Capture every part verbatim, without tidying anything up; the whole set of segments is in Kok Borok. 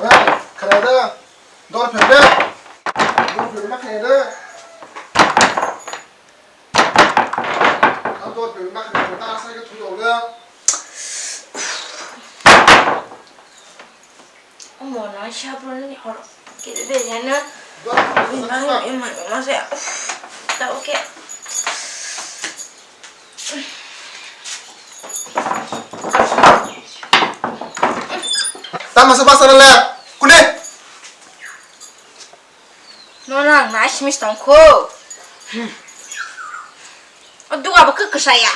Hey, khna de. Dor pher de. Dor pher ma khna de. Ang dor pher ma khna de. Ta sai ke thu de. Omo na sha bro ni hor. Kiri de ya na. Dor pher ma khna de. Bang ni ma ma se. Ta oke. Tamo se basana le. Kune. No na na simis tong ko. O duga bo kuk kusaya.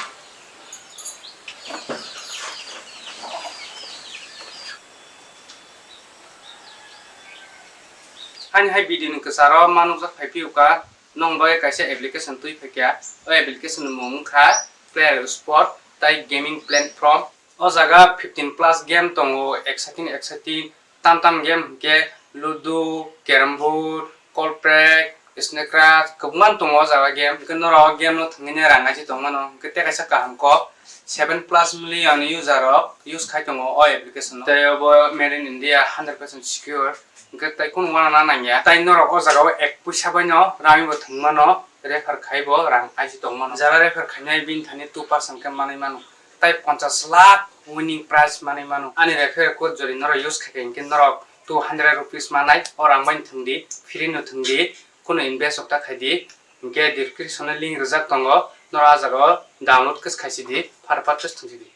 Ani hai video ni kwcharo manukjak phai phiyuka, nwng bai kaisa application twi phaikha. O application ni mung wngkha Player Sport tai Gaming Platform. O jaga fifteen plus game tongo, exciting exciting, tam tam game hwnkhe Ludo, Carrom Board, Call Break, Snake Rush, kwbangma tongo o jaga game. Hwnkhe norok o game no thwngwi rang aisi tongmano, hwnkhe tei kaisa kaham kok seven plus million user rok use khai tongo o application no. Tei obo made in India, hundred percent secure. Hwnkhe tei kunu uanana nangya. Tei norok o jaga o ek puisa bai no rang bo thwngmano, refer khai bo rang aisi tongmano. Jara refer khainai bini thani two percent khe manwi mano. Tei ponchash lakh winning prize manwi mano. Ani refer code jodi norok use khai khe hwnkhe norok two hundred rupees manai. O rang bai no thwng di, free no thwng di, kunu invest ok ta khai di. Hwnkhe description o link rijak tongo, norok a jaga o download khe khai si di, phar phar khe thwng si di.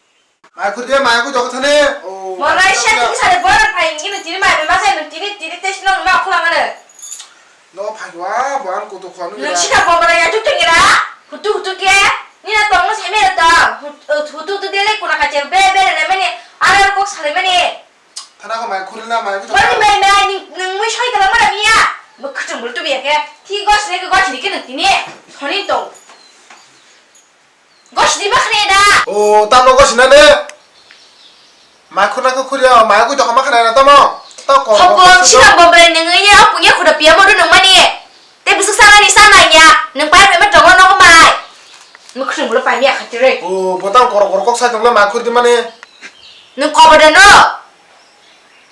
Mai khur de, mai khur jok thane. O, Morai mai sha khur tini sare bora phai, ini tini mai ma sai, tini, tini tes no ma khula ngane. No phai wa, bo an kutu khwa no. Nung sika bo mara ya juk tengira, hutu hutu ke, ni na tong sai me ta, hut-, hutu hutu dele kuna ka cher be be le mene, ara kok sale mene. Thana ko mai khur na, mai khur. Bani mai mai, ni, nung mui soi kala mara miya, bo khutum bul tu biya ke, thi gos ne ke gos ni ke nung tini, soni tong. Gosdi ba khne da. O, tamo gosina de. Ma khuna ko khuri o, ma ko jokma khna na tamo. To ko. Hokon sina bobre nengni ya punya khuda piya modu nungmani. Te bisuk sana ni sana ya. Nung pai pe ma jogo no mai. Mukhung bulo pai mi akhati re. O, botang koro koro kok sai tongla ma khuri mani. Nung ko bodo no.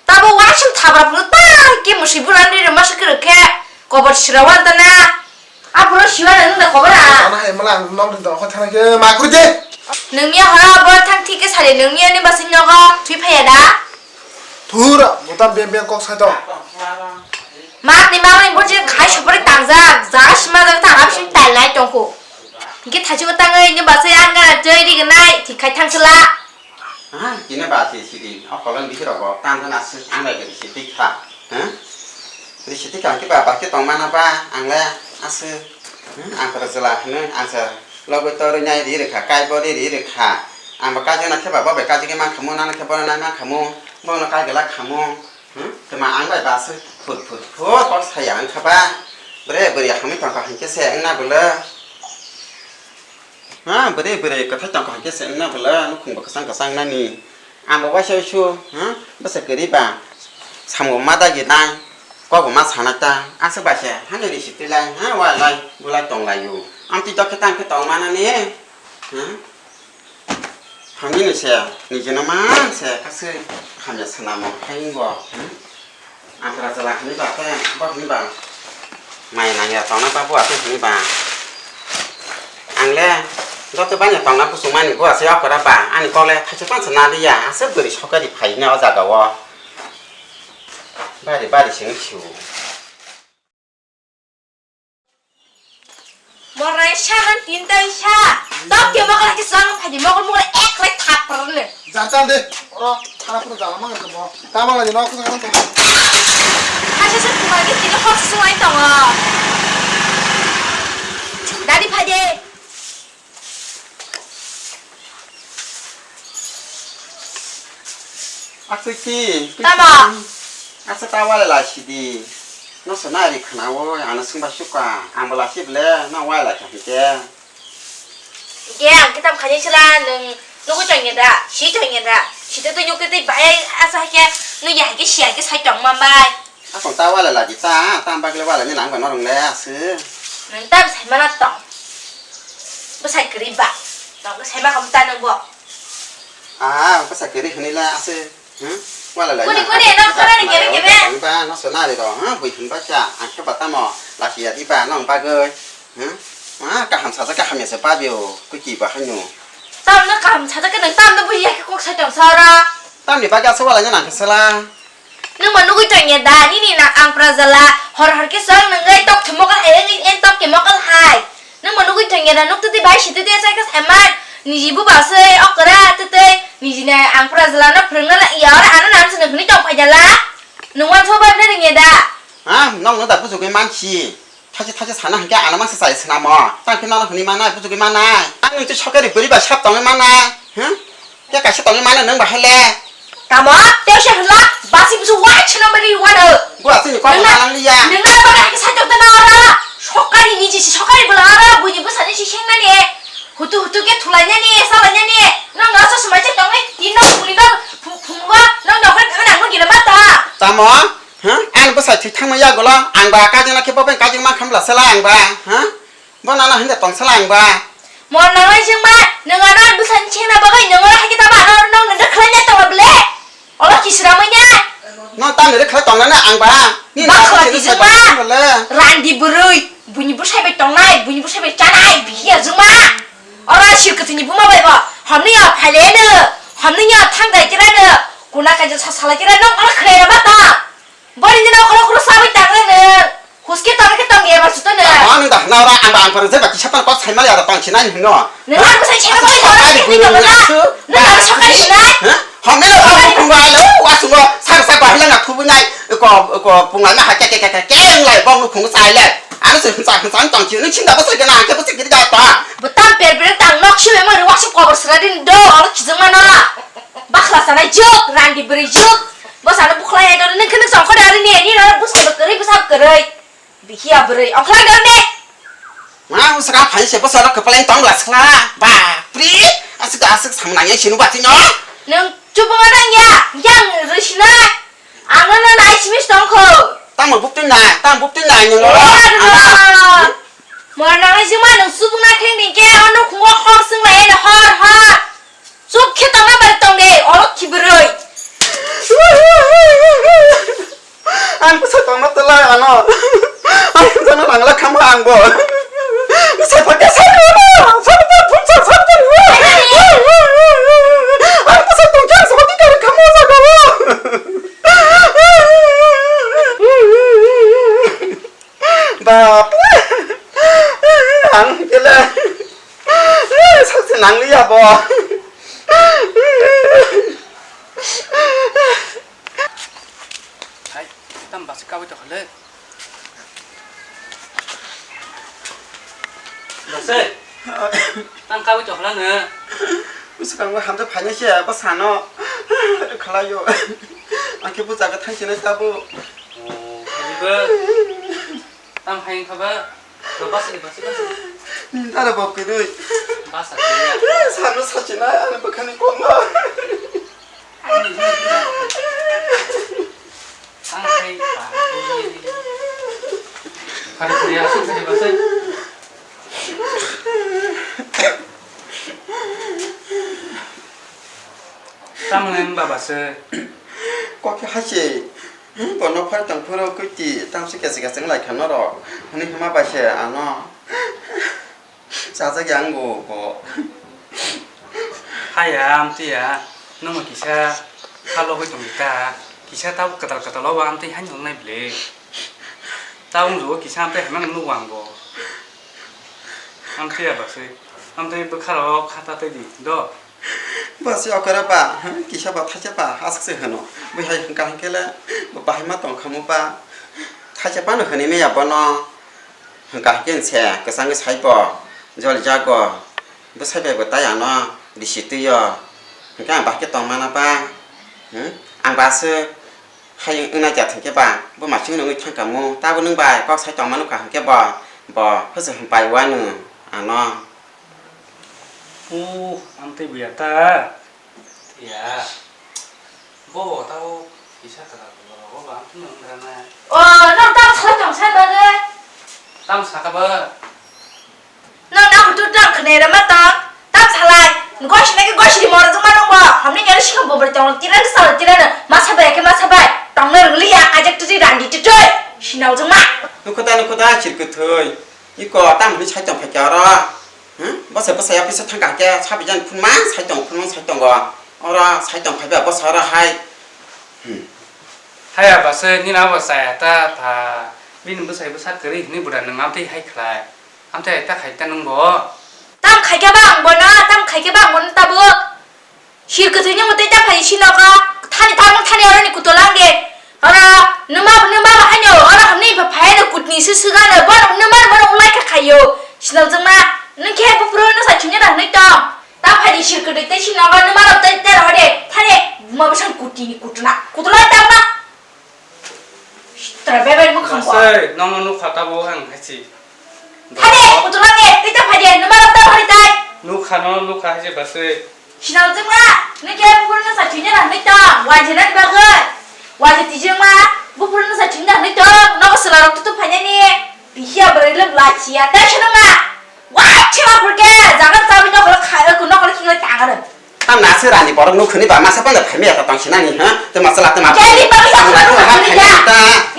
Tabo waising thabra phuru ta ke musi burani rwma se kwrwk khe kobor sira wan tana. A phuru siwa nang da kobor a. Ana hai mala ang nok din tong kho thana ke ma kuri de. Nungni hora bo thang thik ke sari nungni ani basi nogo thui phaya da. Thura muta bem bem kok sai tong. Mak ni mamai bo je khai supari tangjak jaga sima jak ta hap sim tai lai tong kho. Hingke thaichuk tangwi ni basi ang gana twi ri gnai thik khai thang sela. Ah, kina ba si sidi, o kolong bisi rogo, tang tang aswk ang bai bisi twi kha, ha? Bisi twi kha, khe ba, ba khe tong mana ba, ang le aswk, hmm, ang koro jwla hwnwi, ang sa logo torwi nai ri rwkha, kai bo ri ri rwkha, ang bo kajak na khe ba, bo bai kajagwi man khamu, nang khe bono nai man khamu, bono kai glak khamu. Hmm? Tuma ang bai ba se phut phut phut kok saya wngkha ba. Bre bwrwi hamwi tongkha hinkhe se wngna bwle. Ha, bwrwi bwrwi kwthai tongkha hinkhe se wngna bwle. Nukhung bo kwchang kwchang nani. Ang bo waisa su, ha? Bwsa kwrwi ba. Samung ma dagi nai. Kok bo ma sanai ta. Aswk bai se hani risi twilai, ha? Walai bulai tonglaio. Amtwi dokhe tang khe tong manani. Ha? Hamya ni se, nijino man se, kasu hamya swnamo, hai wngbo, hmm? Ampra jala hwnwi ba, tei bo hwnwi ba, mai nangya tongna ba, bo ase hwnwi ba. Ang le, joto banya tongna kuchuk mani, bo ase okora ba, ani kok le thaisa tongsa naliya, aswk bwrwi sokari phaina o jaga o. Bari, bari se wng sio. Morai sa man tin tai sa. Tok ke mokol ke sang phai di mokol mokol ek lai thap par ne. Jan jan de. Oro thana pura jala mang ke bo. Tama la no ko sang to. Hasa sa kuma ke tin hok sung ai tong. Dadi phai de. Aswk ki? Tamo? Aswk ta wale la sidi. No sana ri khana o, ano sungba suka. Ang bo la si ble, no wale la kha hite. Ge, ang kitam khani sila, nung, nugu chong yenda, si chong yenda. Si tu tu nyuk tu tu bai, asa ke, nu ya ke si ya ke sai tong mambai. Asong ta wala lagi ta, ta bagla wala ni nang ba norong le asu. Nang ta sai mana tong. Bwsai kwrwi ba. Tong sai ma kam ta nang bo. Ah, bwsai kwrwi hwnwi la asu. Hmm? Wala lai Kuni, na, kuni, ah, no, ah, kara ni kebe, kebe. Ba, no, so nari ro, ha, bui hin ba sa, ang khe ba tamo, lasi ya di ba, nong bagoi. Hmm? Ma, kaham sa, kaham ya se ba bio, kui ki ba hanyo. Tam no kaham sa, ka nang tam no bui ya ke kok sa tong sa ra. Tam ni ba ga so wala na nang sala. Nung ma nugui tong ya da, nini na ang prajala, hor hor ke song nung gai tok thumokal hai, ngi en tok ke mokal hai. Nung ma nugui tong ya da, nuk tete bai si tete sai kas eman, niji bu ba se okra tete, niji na ang prajala no phwrwngna la ya, ora ano nam se nung hwnwi tong phai da la. Nung wan so bai phai ring ya da. Ha, nong no da buju ke man si. Thachi thachi sana hwnkhe ano mangsa chai swnamo. Tang khe nono hwnwi manai, bujugwi manai. Ang nung twi sokari bwrwi bai sap tongwi manai. Huh? Khe kaisa tongwi mano nung bahai le. Tamo, tei se hwnla, basi busu wai chino mani wano. Bua chini kok Nungna, malang liya. Nungna bana hai sai tong tana ora. Sokari ni jisi sokari bwla ora, buini bwsani si seng nani. Hutu hutu khe thulai nani, salai nani. Nang nasa sumai che tongwi, tino buni no phu-, phungo, nang nokre nang nang gina mata. Tamo? Ha? Ang bwsai thwi thangma yagulo, ang ba kajingna khe bo bai kajingma khamla sela ang ba, ha? Bo nana hinda tong sela ang ba. Mo nang ai jingma, nung ano bwsani chengna bagwi nung oro hai khe tamo ano nung nung khlai nai tongma ble? Olo kisra mai nai. No tam nere khlai tong nana ang ba. Ni Ba na khwlai khe kisra sai ba ma. Randi bwrwi, buini bwsai bai tongnai, buini bwsai bai chanai, bihiya jingma. Oro sir kwthwini buma bai bo, hamni ya phaile no, hamni ya thang dai kira no, kuna kaisa sa sala kira nung oro khlai ma ta. Bori ni nokolo khoro sawi tang nang. Huske tang ke tang ya masu to nang. Tamo nung da na ora ang ba ang parang jeba kisa pan kok sai mali ada tang sinai hingo. Nang ang sai chena bori ora ke ni kala. Nang ang sokari sinai. Hom ne lo hom kung ba lo wa sungo sar sar ba hilang aku bunai ko ko punga na ha ke ke ke ke lai bong lu kung sai le. Ano se sa sa tang chi ni chinda ba sai ke na ke ba sai ke da ta. Betam per per tang nok shi me mo wa shi ko sra din do oro kijang mana. Bakhla sanai juk, randi bwrwi juk. Bo sana bukhlai ai doro, nung khe nung songkho de ari ni, ni roro bwsai bo kwrwi, bwsa bo kwrwi. Bikhiya bwrwi, ongkhla doro ne. Ma, usra phai se bwsa rok kwplai tong bla sikla. Ba, pri, aswk aswk samung nang yang sinu ba tino. Nung chubung nang ya, yang rwi sina. Ang no nai simis tong kho. Tamo buk twi nai, tamo buk twi nai nung. Eh, oro. Ano. Mor nang ai juma nung chubung na kheng ding ke, ano khungo hor sung lai, hor, hor. Chuk khe tongna bai tong de, oro khibroi. Ang bwsa tongma twlai ano. Ang jana langla khama ang bo. Bwsa pake sai ano. Sai pake phun sa sai pake. Ang bwsa tong khe sa pake khama sa ko. Bap. Ang kela. Sakse nangliya bo. Hai, tam basi kawi to khale. Basi. Tam kawi to khale ne. Bwswkango hamjak phaina se, bo sano. Khalaio. Ang khe bo jaga thang chinai tabo. Oh, haibo. Tam hai wngkha ba? Ba, basa ni, basa, basa. Nini dara bok kwrwi. Basa kwrwi ya. Sano sachinai, ani bwkhani kokno. Ani hwnwi hwnwi. Ang khai ba. Phari phari aswk khai basa. Tamni wng baba se. Kok khe hai se. Hmm, bono phari tong phuru kwtwi tamsi kesa kesa wng lai kha norok. Hwnwi hwnma bai se ano. Chajak ya wng bo bo. Haya, amtwi ya. Nwng kisa kha logwi tongdi ta. Kisa tabuk kwtal kwtal obo amtwi haino wngnai bwle. Tabuk wngjugo kisa amtwi haino nugo ang bo. Amtwi ya baswi. Amtwi bwkha rok kha ta twi di do. Basi okora ba, kisa ba thaisa ba, aswk se hwno. Bwihai hwnkha hwnkhe le, bo bahai ma tong kha mo ba. Thaisa phano hwnwi maya bono. Hwnkha hwnkhe se, kwchangwi sai bo, joli jago. Bwsai bai bo tai ano, risi twi o. Hwnkhe ang bahai khe tong mana ba. Hmm? Ang ba aswk hai wngna kya hwnkhe ba, bo machine wngwi thang kha mo. Tabo nwng bai kok sai tong mano kha hwnkhe bo, bo hwswk hwn pai wano ano. O, amtwi buya ta. Ya. Bo tao kisa kwtal kwtal rogo ba amtwi nang rana. O, nang tamo sala tong sa bagwi. Tam saka ba. Nang na hutu tang khne rama tong. Tam salai. Gosi nake gosi di moro juma nungbo. Hamni nyari sikha bobor tong tirano sal tirano. Masa bai ke masa bai. Tong na ruli ya ajak tuji randi tutui. Sinau juma. Nukhuta nukhuta chirkuthui. Iko tam hini sai tong phai kya ro. Hmm? Basa basa ya pisa thangka ke sabi jan phunma sai tong phunma sai tong go. Ora sai tong phai ba basa ora hai. Hmm. Haya basa ni na basa ya ta ta. Bini basa basa kari ni buda nang am tei hai khlai. Amte ta khai ta nung bo. Tam khai khe ba ang bono, tam khai khe ba ang bono tabuk. Sir kwthwi ni mwtai ta phai si nogo. Thani ta mung thani oro ni kutolang de. Oro numa numa ba haino oro hamni pha phai no kutni se suga no bono numa bono ulai kha khayo. Sinal jengma nung khe bupro no sa chunya da hnoi tong. Ta phai di sir kwthwi tei si nogo numa rok tei tero de. Thani buma bwsang kutni kutuna. Kutuna ta ma. Sitra bebek mwkhang bo. Basai, nono nukha tabo ang hachi. Phade, kutulani, tei ta phade, numa rok ta phari tai. Nukha no, nukha hachi basai. Sinal jengma, nike bupur no sa chini ra nito, wajina ni bagwi. Waji tijengma, bupur no sa chini ra nito, nogo sela rok tutu phanyani. Bihia bwrwi lem lachiya, ta sinama. Wah, chima purke, jaga tabi nokol khai, ku nokol khinga tangana. Tam nasi rani borok nukhuni ba masa panda phaimi ya tong sinani, ha? Te masa late ma. Keli bagi tak pura nukhuni ya.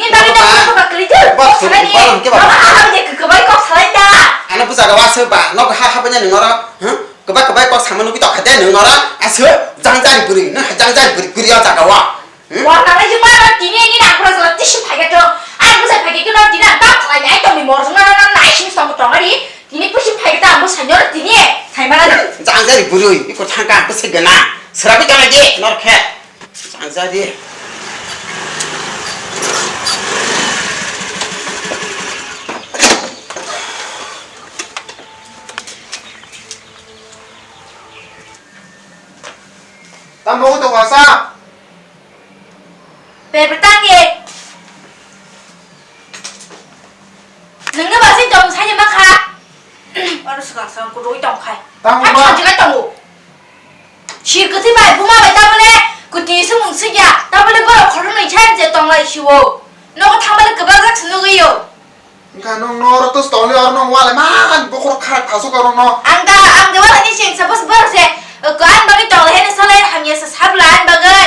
Ni bagi tak pura nukhuni ya. Bos, bos, ke ba? Baba ha ha de ke bai kok salai da. Ano buja ga wase ba, nok ha ha banya ni ngoro, ha? Ke ba ke bai kok sama nuki tok khade ni ngoro. Asu, jang jang buri, na jang jang buri, buri ya jaga wa. Hmm? Wa nang lai juma no tini ni na pura jala tisi phai ga to. Ai busa phai ga no tini na ta khlai nai tong ni mor juma no nai sing tong tong ari. Tini pusi phai ga ta mo sanyor tini. Sai mana na. Jang jari burui, iko thangka pusi gana. Serabi tong lagi nor khe. Jang jari. Tamo to wasa. Bebetang ye. Nungni basi tong sani makha. Oro swkang swkang kudui tong khai. Tang ma. Ang sajika tongo. Sir kwthwi bai buma bai tabole kuti sumung sugya. Tabole borok khoroknwi chan je tong lai siwo. Nogo thangmale kwbajak se nugwi yo. Wngkha nwng norok to tongli oro nwng wale man bokhorok kharak thasuk oro no. Ang da, ang da wale ni sing suppose borok se, uh, ko ang bagwi tong le hene sale hamya se sabla ang bagwi.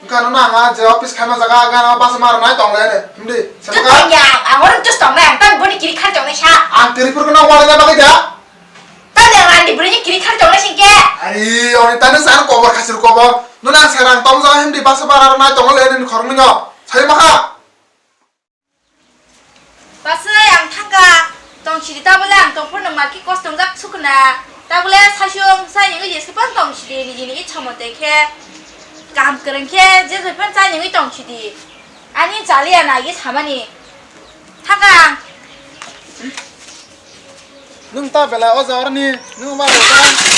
Wngkha nwng nang a je office khaima jaga gana basa mar nai tong le hene. Himdi, to saka. Tong ya, ang oro just tong le, ang tang boni kiri khar tong le sa. Ang kiri pur no wale na bagwi da. Tang le rani bri ni kiri khar tong le sing ke. Ai, oni tane san kobor khasir kobor. Nwng nang serang tong jaga himdi basa mar aro nai tong le hene khorok nyo. Sai ma kha. Basai ang thangka, tong sidi tabole ang tongphuru nang maki kos tongjak sukna. Tabole sasung sai nangwi jesepang tong sidi niji niji chomote khe. Kaham kwrwng khe jesepang sai nangwi tong sidi. Ani chaliya nagi samani. Thangka ang. Nwng ta belai o jaga ni, nwng ma rwkha.